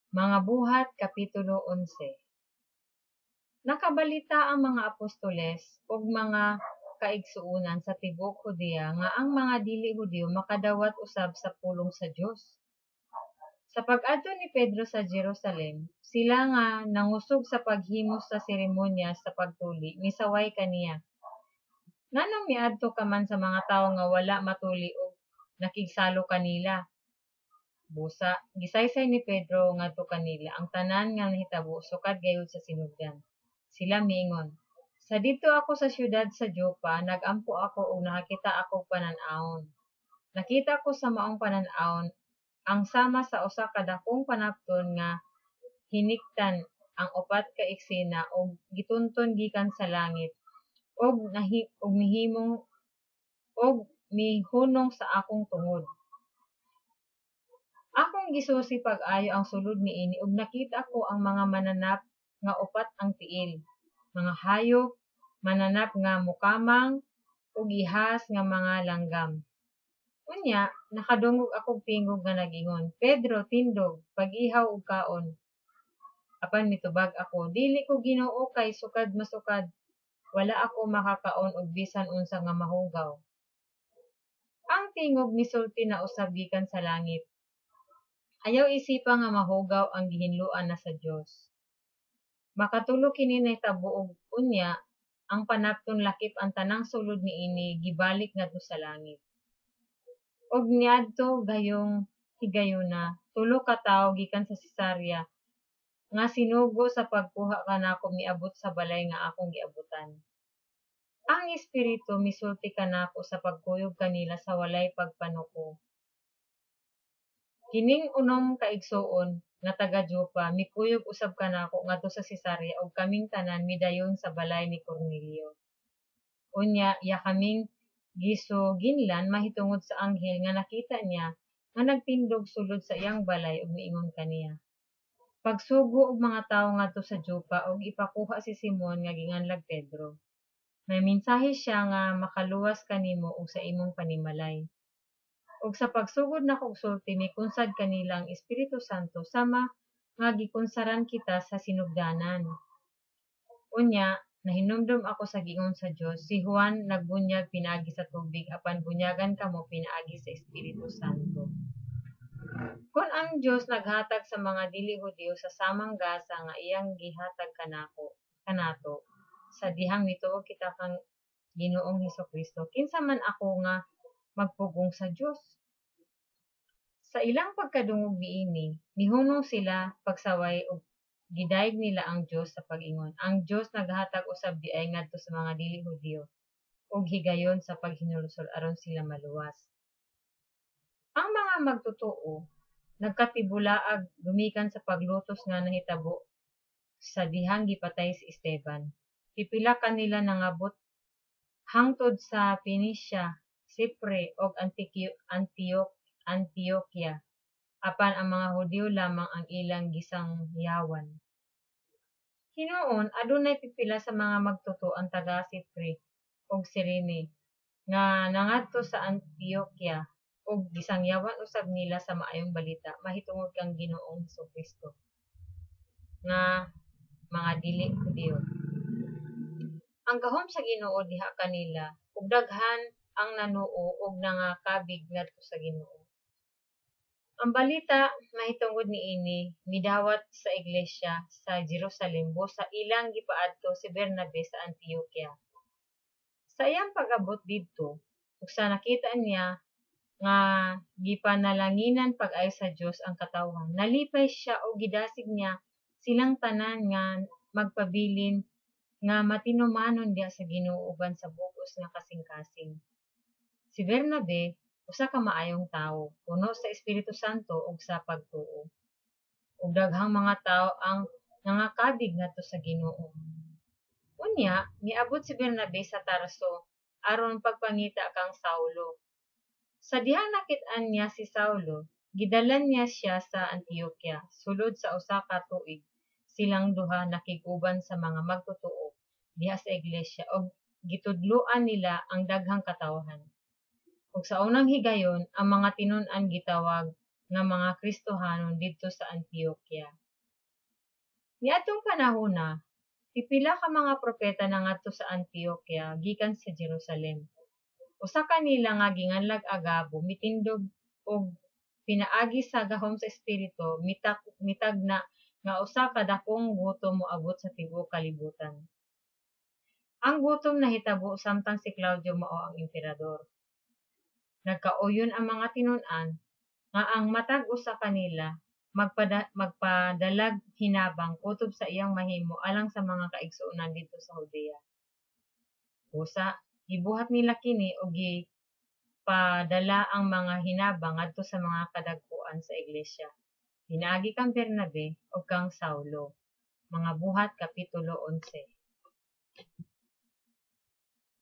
Mga Buhat kapitulo 11. Nakabalita ang mga apostoles ug mga kaigsuonan sa tibuok Judea nga ang mga dili Hudiyo makadawat usab sa pulong sa Dios. Sa pag-adto ni Pedro sa Jerusalem, sila nga nangusog sa paghimos sa seremonya sa pagtuli misaway kaniya, "Nganong miadto ka man sa mga tawo nga wala matuli ug nakigsalo kanila?" Busa, gisaysay ni Pedro ngadto kanila ang tanan nga nahitabo sukad gayud sa sinugdan. Sila miingon, "Sa didto ako sa syudad sa Jopa, nag-ampo ako ug nakakita akog panan-awon. Nakita ko sa maong panan-awon ang sama sa usa ka dakong panapton nga hiniktan ang upat ka eksena ug gitunton gikan sa langit ug mihimong ug mihunong sa akong tungod. Akong gisusi pag-ayo ang sulod niini ug nakita ko ang mga mananap nga upat ang tiil, mga hayop, mananap nga mokamang, ug ihas nga mga langgam. Unya nakadungog akog tingog nga nag-ingon, 'Pedro, tindog, pag-ihaw ug kaon.' Apan mitubag ako, 'Dili ko, Ginoo, kay sukad masukad wala ako makakaon og bisan unsa nga mahugaw.' Ang tingog misulti na usab gikan sa langit, 'Ayaw isipa nga mahugaw ang gihinloan na sa Dios.' Makatulo kini nahitabo ug unya ang panapton lakip ang tanang sulod niini gibalik ngadto sa langit. Ug niadto gayong higayuna, tulo ka tawo gikan sa Cesarea nga sinugo sa pagkuha kanako miabot sa balay nga akong giabutan. Ang Espiritu misulti kanako sa pagkuyog kanila sa walay pagpanuko. Kining unom ka igsoon nga taga Jopa mikuyog usab kanako ngadto sa Cesarea ug kaming tanan midayon sa balay ni Cornelio. Unya iya kaming gisuginlan mahitungod sa anghel nga nakita niya nga nagtindog sulod sa iyang balay ug miingon kaniya, 'Pagsugo og mga tawo ngadto sa Jopa ug ipakuha si Simon nga ginganlag Pedro. May mensahe siya nga makaluwas kanimo ug sa imong panimalay.' Ug sa pagsugod nakog sulti, mikunsad kanila ang Espiritu Santo sama nga gikunsaran kita sa sinugdanan. Unya nahinumdom ako sa giingon sa Dios, 'Si Juan nagbunyag pinaagi sa tubig, apan bunyagan kamo pinaagi sa Espiritu Santo.' Kon ang Dios naghatag sa mga dili Hudiyo sa samang gasa nga iyang gihatag kanato sa dihang mituo kita kang Ginoong Hesukristo, kinsa man ako nga magpugong sa Dios?" Sa ilang pagkadungog niini, nihunong sila pagsaway ug gidayeg nila ang Dios sa pag-ingon, "Ang Dios naghatag usab diay ngadto sa mga dili Hudiyo og higayon sa paghinulsol aron sila maluwas." Ang mga magtotoo nagkatibulaag gumikan sa paglutos nga nahitabo sa dihang gipatay si Esteban. Pipila kanila nangabot hangtod sa Phoenicia, Chipre ug Antioquia, apan ang mga Hudiyo lamang ang ilang gisangyawan. Hinuon adunay pipila sa mga magtotoo ang taga Chipre ug Cirene nga nangadto sa Antioquia ug gisangyawan usab nila sa maayong balita mahitungod kang Ginoong Hesukristo nga mga dili Hudiyo. Ang gahom sa Ginoo diha kanila ug daghan ang nanuo ug nangakabig ngadto sa Ginoo. Ang balita mahitungod niini midawat sa iglesia sa Jerusalem, busa ilang gipaadto si Bernabe sa Antioquia. Sa iyang pag-abot didto ug sa nakita niya nga gipanalanginan pag-ayo sa Dios ang katawhan, nalipay siya ug gidasig niya silang tanan nga magpabilin nga matinumanon diha sa Ginoo uban sa bug-os nga kasing-kasing. Si Bernabe usa ka maayong tawo, puno sa Espiritu Santo ug sa pagtuo. Ug daghang mga tawo ang nangakabig ngadto sa Ginoo. Unya miabot si Bernabe sa Tarso aron pagpangita kang Saulo. Sa dihang nakit-an niya si Saulo, gidala niya siya sa Antioquia. Sulod sa usa ka tuig silang duha nakig-uban sa mga magtotoo diha sa iglesia ug gitudloan nila ang daghang katawhan. Ug sa unang higayon ang mga tinun-an gitawag nga mga Kristohanon didto sa Antioquia. Niadtong panahona, pipila ka mga propeta nangadto sa Antioquia gikan sa Jerusalem. Usa kanila nga ginganlag Agabo mitindog ug pinaagi sa gahom sa Espiritu mitagna nga usa ka dakong gutom moabot sa tibuok kalibutan. Ang gutom nahitabo samtang si Claudio mao ang emperador. Nagkauyon ang mga tinun-an nga ang matag usa kanila magpadalag hinabang kutob sa iyang mahimo alang sa mga kaigsuonan didto sa Judea. Busa, gibuhat nila kini ug gipadala ang mga hinabang ngadto sa mga kadagkuan sa iglesia, pinaagi kang Bernabe ug kang Saulo. Mga Buhat kapitulo 11.